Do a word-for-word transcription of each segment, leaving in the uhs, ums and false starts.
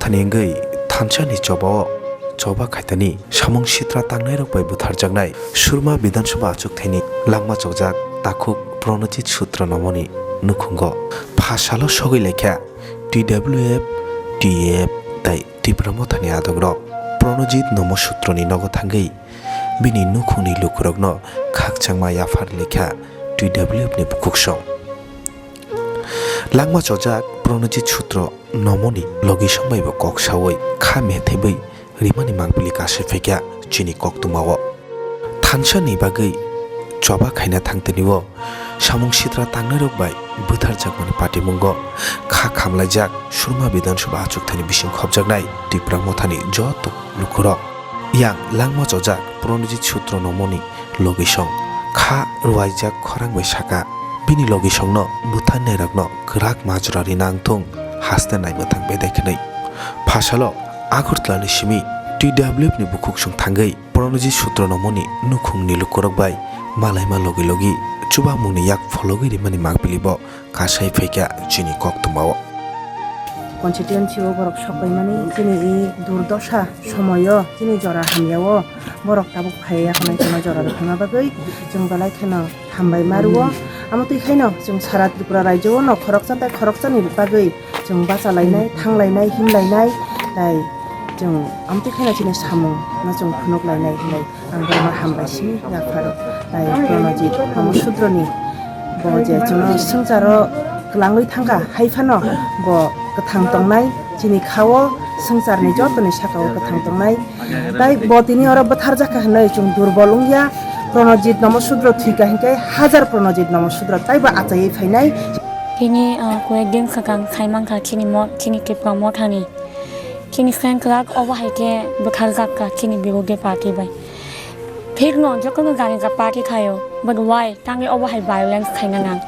Nengwi thansa ni choba o choba khaitani samung sitra tangnai rok bai butharjaknai Surma Bidhan Sabha achukthai ni langma chojak takhuk Pranajit Sutro Nomoni nukhungo pha salo sogwi laikha T W F, T A F tai Tipra Motha ni adongrok Pranajit Nomo Sutro ni nogo thangwi bini nukhungni lukurokno khakchangma yaphar laikha T W F ni bukhuksong. Langma chojak Pranajit Sutro Nomoni logi songbai bo kok sawi kha methebwi rimani mangpili kasai phaikha chini koktwmao. Thansa ni bagwi choba khaina thangtani o samung sitra tangnairok bai butharjakmani patimungo kha khamlaijak Surma Bidhan Sabha achukthani bising khopjaknai Tipra Mothani joto lukurok. Yang langma chojak Pranajit Sutro Nomoni logisong kha rwuaijak khorang bai saka, bini logisongno butharnairokno kwrak majra rina wngthung haste naimwthang bedai khwnwi. Phasalo Agartala ni simi T W F ni bukhuksong thangwi Pranajit Sutro Nomoni nukhungni lukurok bai malaima logi logi chubamungni yak phologwi rimani mangpili bo kasai phaikha chini koktwmao. Constituency o borok sokpaimani chini i durdosa somoyo chini jora hamyao borok tabuk phaiya hwnwi kheno jora rwkhaima bagwi chwng belai kheno hambai ma rwo. Amo twi khaino chwng sara Tripura rajyo o no khoroksa tei khoroksani bagwi chwng bacha lainai, thang lainai, him lainai, tai chwng amo twi khaino chini samung no chwng phunuk lainai hinwi. Ang bono hambai simi yapharo. Tai Pranajit Nomo Sudroni bo je chwngno swngcharo kwlangwi thangkha, hai phano bo kwthang tongnai, chini khao swngcharni jotoni sakao kwthang tongnai. Tai bo tini oro bwtharjakha hwnwi chwng durbol wngya. Pranajit Nomo Sudro thwikha hinkhe hajar Pranajit Nomo Sudro taibo achaiwi phainai. Tini, ah, koyek din swkang sai mankha chini mo-, chini Tipra Mothani. Chini sengkrak obo hai khe bwtharjak kha chini birodhi party bai. Phirno jotono jani ja party khaio, but why tangwi obo hai violence khaina nang?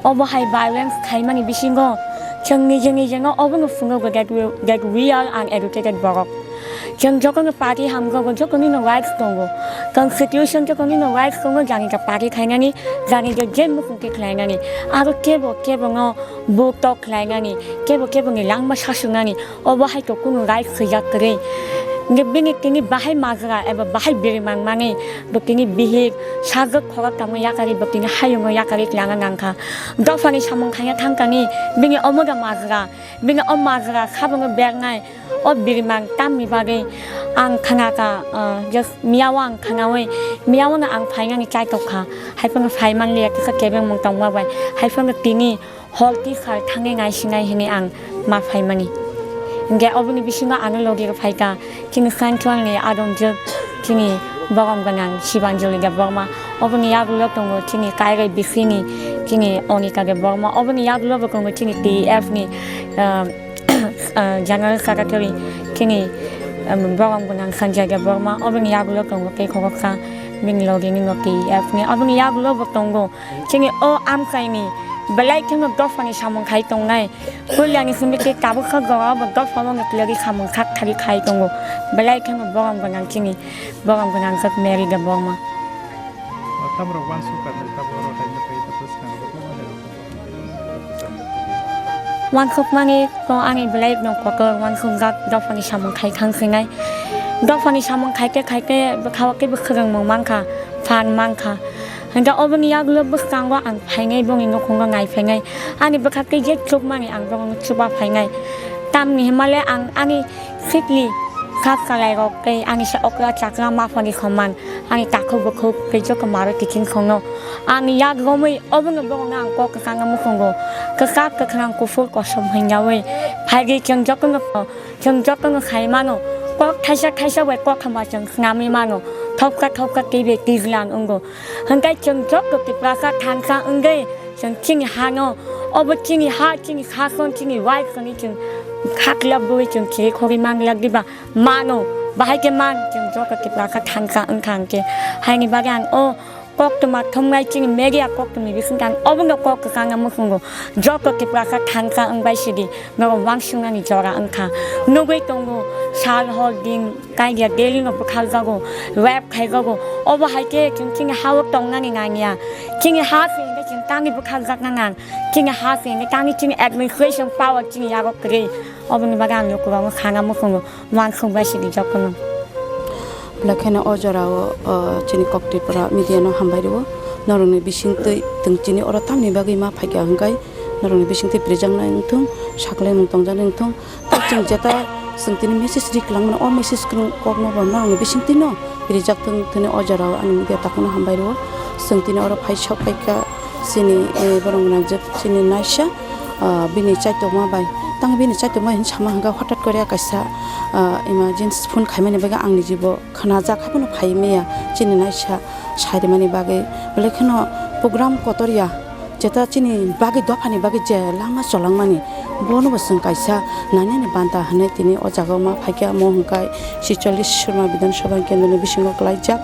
Obo hai violence khaimani bisingo chwng nije nije no obono phunukgo that we, that we are uneducated borok. Chwng jotono party hamjago, jotonino rights tongo. Constitution jotonino rights tongo jani ja party khainani, jani ja je muchungtwi khlainani. Aro kebo kebo no buk tok khlainani, kebo kebo ni langma sasuknani. Obo hai to kunu right swijak kwrwi. Hwnkhe bini tini bahai majra eba bahai biri mang mani bo tini bihik sajwk khorok tamo yakarwi bo tini hayungo yakarwi tlangna nangkha. Dophani samung khaina thangkani bini omo da majra, bini o majra sabungno bernai o biri mang tamni bagwi ang khanakha, ah, just miyao ang khanaui miyaono ang phainani chaitokha. Haiphano phai manliya kisa kebengmung tongma bai, haiphano tini hor tisar thangwi naisinai hinwi ang ma phaimani. Hinkhe oboni bisingo ano logi rw phaikha chini Central ni adongjwk chini borom gwnang Sibanjali Debbarma. Oboni yagulo tongo chini Kairai bisini chini Onika Debbarma. Oboni yagulo bo tongo chini T F ni, ah, ah, General Secretary chini, um, borom gwnang Sanjay Debbarma. Oboni yagulo tongo tei khoroksa bini logi ni no T F ni. Oboni yagulo bo tongo chini o amchaini belai kheno dophani samung khai tongnai. Puilani simi tei tabuk kha jora bo dophano nuklewi samung khaktharwi khai tongo. Belai kheno borom gwnang chini, borom gwnang jak Mary Debbarma. Tamrok wansuk kha, tabuk oro hai nukhai, tabuk swkang. Wansukmani to ani belai no kotor wansukjak dophani samung khai thang sinai. Dophani samung khaite khaite bwkhao khe bwkhwrang mung mankha, phan mankha. Hingke oboni yagulo bwskango ang phainai, bongni nukhungo nai phainai. Ani bwkha tei je chukmani ang bono chuba phainai. Tamni himale ang ani sikli kha kalai rok tei ani se okra chakra maphani soman. Ani takhuk bukhuk tei joto maro kiching songno. Ani yak romwi obono bono ang kok kwchangno mukhungo. Kwchak kwkhwrang kuphur kosom hinjawi. Phaidi chwng jotono, chwng jotono sai mano. Kok thaisa thaisa bai kothoma chwng swnamwi mano. Thopkha thopkha tei bai twijlang wngo. Hwnkhe chwng joto Tiprasa thansa wngwi chwng chini hano, obo chini ha, chini sason, chini right hwnwi chwng kha kwlap bwwi chwng chiri khogwi manglak diba? Mano, bahai khe man, chwng joto Tiprasa thansa wngkha hwnkhe. Haini bagwi ang o koktwma thumnai chini media koktwmani bisingtwi ang obono kok kwchangno muchungo. Joto Tiprasa thansa wngbai sidi. Norok uansuknani jora wngkha. Nugwi tongo, sal hor din kaidia daily no bwkhaljago, rape khaijago. Obo hai khe chwng chini ha-o tongnani nangya. Chini ha se hwnkhe chwng tangwi bwkhaljakna nang. Chini ha se hwnkhe tangwi chini administration power chini yago kwrwi. Oboni bagwi ang luku rokno khanga mukhungo uansuk bai sidi jotono. Belai kheno o jorao, o, chini Kok Tripura media no hambai rwo. Norokni bisingtwi twng chini oro tamni bagwi ma phaikha hwnkhe norokni bisingtwi pirijaknai wngthung, sakhlaimung tongjaknai wngthung. Tei chwng jeta chwng tini message ri kwlangmano, o message kwrwng kokno bo norokni bisingtwino rijak thung thini o jorao ani media takhukno hambai rwo. Chwng tini oro phai sok phaikha chini, eh, borok gwnang jwk chini naisa, ah, bini chaitokma bai. Tang bini chaitokma hinwi sama hwnkha hothat kore kaisa, ah, emergency phone khaimani bagwi ang nijibo khwnajak, haiphano phai maya chini naisa sarimani bagwi. Belai kheno program kotor ya. Jeta chini bagwi dophani bagwi je lama cholangmani, bono bo chwng kaisa nanani banta hwnwi tini o jaga o ma phaikha, omo hwnkhe Sicholis Surma Bidhan Sabha Kendroni bisingo kwlaijak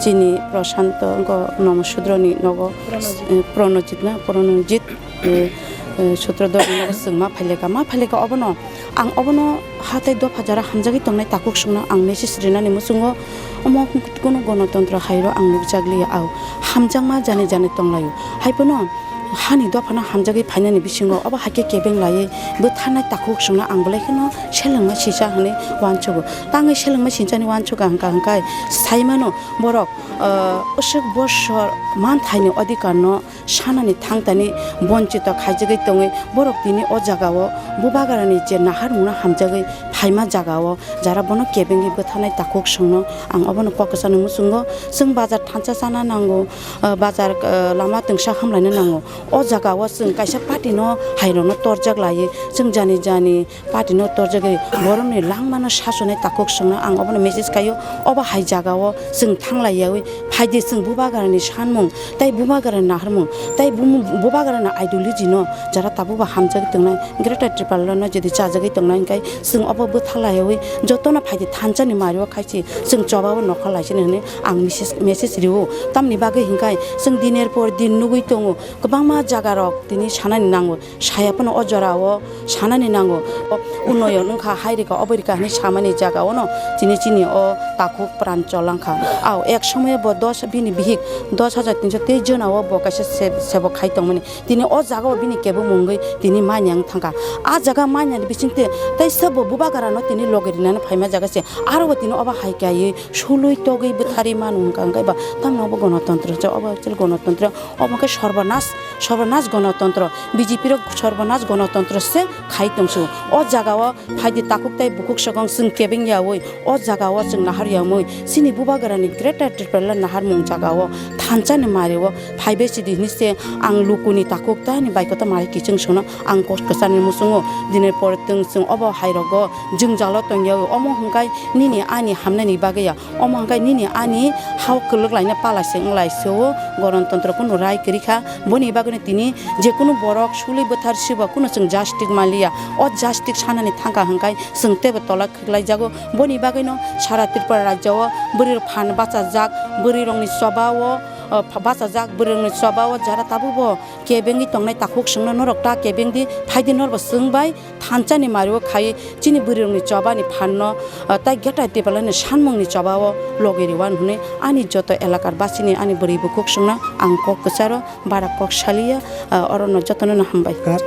chini Prashanto wngkha Nomo Sudroni nogo, Pranojit. Eh, Pranojit na, Pranojit, eh, eh, Sutradharni nogo chwng ma phailekha, ma phailekha obono. Ang obono ha tei dopha jora hamjagwi tongnai takhuk songno ang message rinani muchungo, omo kunu gonotontro hairo ang nukjakliya, au hamjakma jani jani tonglaio. Haiphano hani dophano hamjagwi phainani bisingo obo haikhe kebeng laiwi bwtharnai takhuk songno ang belai kheno selengma sisa hwnwi uansugo. Tangwi selengma sinsani uansugo hwnkha hwnkhe saimano borok, ah, usuk bosor manthaini odhikarno sanani thangtani bonchito khaijagwi tongwi borok tini o jagao bubagrani je naharmungno hamjagwi phaima jagao jara bono kebengwi bwtharnai takhuk songno ang obono kok kwchangni muchungo. Chwng bazar thansa chana nango, ah, bazar, ah, lama twngsa hamlaina nango. O jagao chwng kaisa party no hairokno torjak laiwi chwng jani jani party no torjagwi borokni langmano sasonai takhuk songno ang obono message khaio. Obo hai jagao chwng thanglaiyaui phaidi, chwng bubagrani sanmung tei bubagrani naharmung tei bumu-, bubagrani ideology no jara tabukbo hamjagwi tongnai, Greater Tipraland no jodi chajagwi tongnai hwnkhe chwng obo bwtharlaiyaui jotono phaidi thansani mario khaichi chwng chobao nokha laisini hwnwi ang message, message rio. Tamni bagwi hwnkhe chwng diner por din nugwi tongo kwbangma jagarok tini sanani nango. Saya phano o jorao sanani nango. O unnoyon wngkha, hai rikha, obo rikha hwnwi samani jagao no tini chini o takhuk pran cholangkha. Au ek somoyo bo dos, bini bihik dos hajar tinso tei jonao bo kaisa se-, sebo khai tongmani. Tini o jagao bini kebo mungwi tini manya wng thangkha. A jaga manyani bisingtwi tei sabo bubagrano tini logi rinani phaima jaga se. Aro bo tini obo hai kaiwi sulwi togwi bwtharwi manu wngkha, wngkha ba tamno obo gonotontro se, obo actually gonotontro. Omo khe sorbonas, sorbonas gonotontro. B J P rok sorbonas gonotontro se khai tongsu. O jagao phaidi takhuk tei bukhuk sokong chwng kebeng yaui, o jagao chwng nahar yamui, chini bubagrani Greater Tipraland naharmung jagao thansani mario phaibai sidi hinwi se ang lukuni takhuk tei ani baikota mari kiching sono ang kok kwchangni muchungo. Dini pore twng chwng obo hairogo jwngjalo tongyaui, omo hwnkhe nini ani hamnani bagwi ya. Omo hwnkhe nini ani hao kwlwk laina pala se wng lai se o, gonotontro kunu rai kwrwi kha. Boni bagwino tini je kunu borok sului bwthar sibo kunu chwng justice manliya. O justice sanani thangkha hwnkhe chwng teibo tola khwlaijago. Boni bagwino sara Tripura rajyo o bwrwi rok phan bachajak, bwrwi rokni choba o, o, pha-, bachajak, bwrwi rokni choba o jara tabukbo kebengwi tongnai takhuk songno norok ta kebengdi, phaidi norbo chwng bai thansani mario khai chini bwrwirokni chobani phanno, ah, tei Greater Tipralandni sanmungni chobao logi rwani hwnwi ani joto elakar basini ani bwrwi bukhuk songno ang kok kwcharo bara kok saliya, ah, orono jotono no hambai. নমস্কার।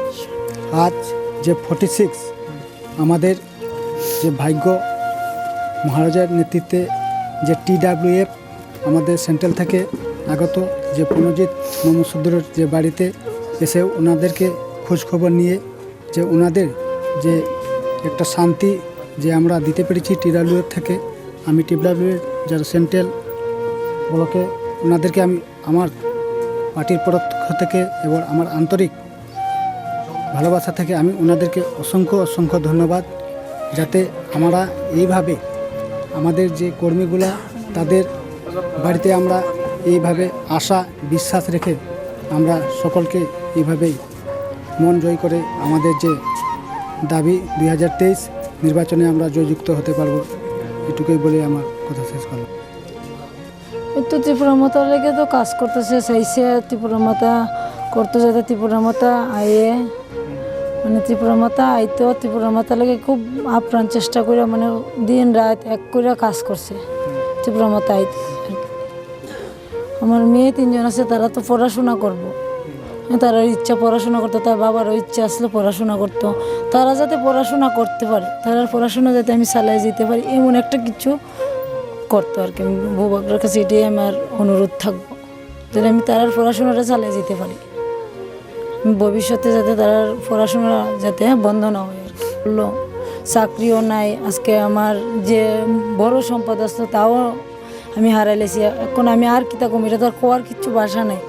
আজ যে forty six আমাদের যে ভাগ্য মহারাজার নেতৃত্বে যে টিডাব্লিউএফ আমাদের সেন্ট্রাল থেকে আগত যে প্রণজিৎ মমসুদ্দুরের যে বাড়িতে এসে ওনাদেরকে খোঁজ খবর নিয়ে যে ওনাদের যে একটা শান্তি যে আমরা দিতে পেরেছি টিডাব্লিউএফ থেকে, আমি টিডাব্লিউএফ যারা সেন্ট্রাল ব্লকে ওনাদেরকে আমি আমার পার্টির পক্ষ থেকে এবং আমার আন্তরিক ভালোবাসা থেকে আমি ওনাদেরকে অসংখ্য অসংখ্য ধন্যবাদ। যাতে আমরা এইভাবে আমাদের যে কর্মীগুলা তাদের বাড়িতে আমরা এইভাবে আশা বিশ্বাস রেখে আমরা সকলকে এইভাবেই মন জয় করে আমাদের যে দাবি দুই হাজার তেইশ নির্বাচনে আমরা জয়যুক্ত হতে পারবো, এটুকুই বলে আমার কথা শেষ করলাম। এই তো ত্রিপুরা মাতার লেগে তো কাজ করতেছে, চাইছে ত্রিপুরা মাতা করতে, যাতে ত্রিপুরা মাতা আয়ে, মানে ত্রিপুরা মাতা আইতো, ত্রিপুরা মাতার লেগে খুব আপ্রাণ চেষ্টা করে, মানে দিন রাত এক করে কাজ করছে ত্রিপুরা মাতা আইতে। আমার মেয়ে তিনজন আছে, তারা তো পড়াশোনা করবো, তারার ইচ্ছা পড়াশোনা করতো, তার বাবারও ইচ্ছা আসলো পড়াশোনা করতো। তারা যাতে পড়াশোনা করতে পারে, তারার পড়াশোনা যাতে আমি চালিয়ে যেতে পারি, এমন একটা কিছু করতো আর কি। আমি বউ বাপের কাছে এটাই আমার অনুরোধ থাকবো, যাতে আমি তারার পড়াশোনাটা চালিয়ে যেতে পারি, ভবিষ্যতে যাতে তারার পড়াশোনা যাতে বন্ধ না হয় আর কি। বললো, চাকরিও নাই, আজকে আমার যে বড় সম্পদ আসতো তাও আমি হারাইলেছি। এখন আমি আর কিতা কম, এটা তো আর কোয়ার কিচ্ছু ভাষা নাই।